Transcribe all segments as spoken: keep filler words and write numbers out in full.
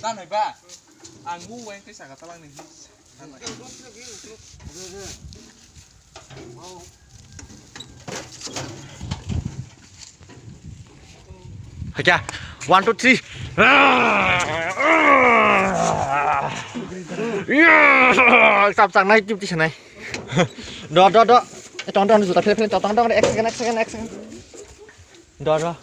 Tanai ba, ang mu weng tei saka talang ni. Hakya, one, two, three. Yeah! Chap chak nai, tip tisa nai. Do, do, do. Eh, tong, tong, juta philip, philip, tong, tong, tong, ek second, ek second, ek second. Do, do.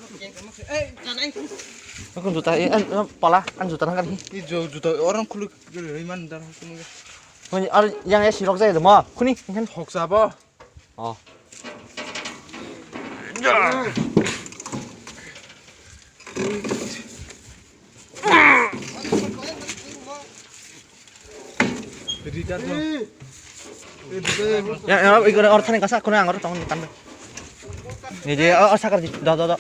Aku juta, eh, an, an, pala, an juta nang kan hi. I jo juta orang khuluk gele man dan khuluk. Hoi, ar yang ya sirok jai demo. Khuni, kan. Hok sabo. Oh. Ya, ya, iko or thani kasa, khuna angor tong tan. Ni je, oh, oh, sakar di, do, do, do.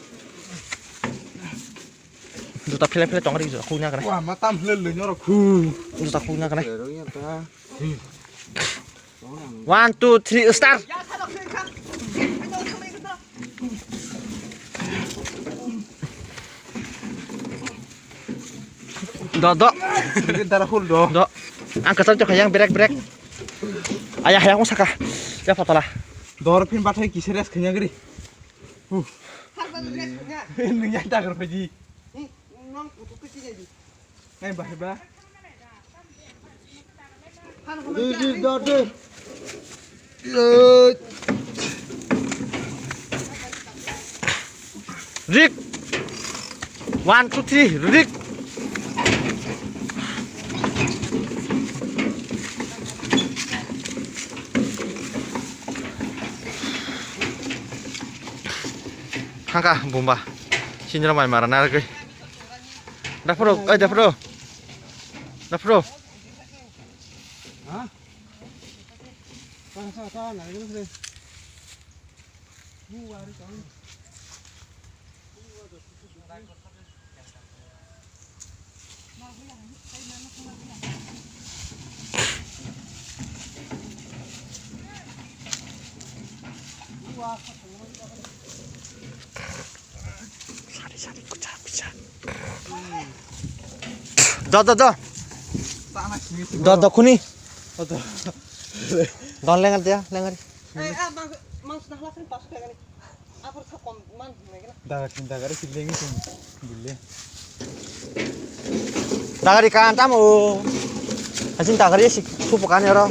Juta philip philip tong ri, juta khuna kana. Wah, matam le le nyoro khu. Juta khuna kana. One, two, three, start. Do, do. Dara hul do. Do. Ang kasar chok hayang brek brek. Ayah hayang saka. Ya patala. Dor phin bathai kise res khanya gri. Nung ya dagar phaji. Nai bahai ba. Ri, ri, da, de. Rik. One, two, three, rik. Thangka bumba. Sinjra mai mara naragwi. Daphro, oi daphro. Daphro. Ha? Sari, sari, kucha, kucha. Do, do, do. Do, do, khuni. Do, lengar dia, lengar. Eh, ah, mang, mang sudah lah, sini pas kayak gini. Apa rasa kom, man, gini. Dagar, dagar, si lengi, si bule. Dagari kan tamo. Hasin dagari si, supu kan ya, ro.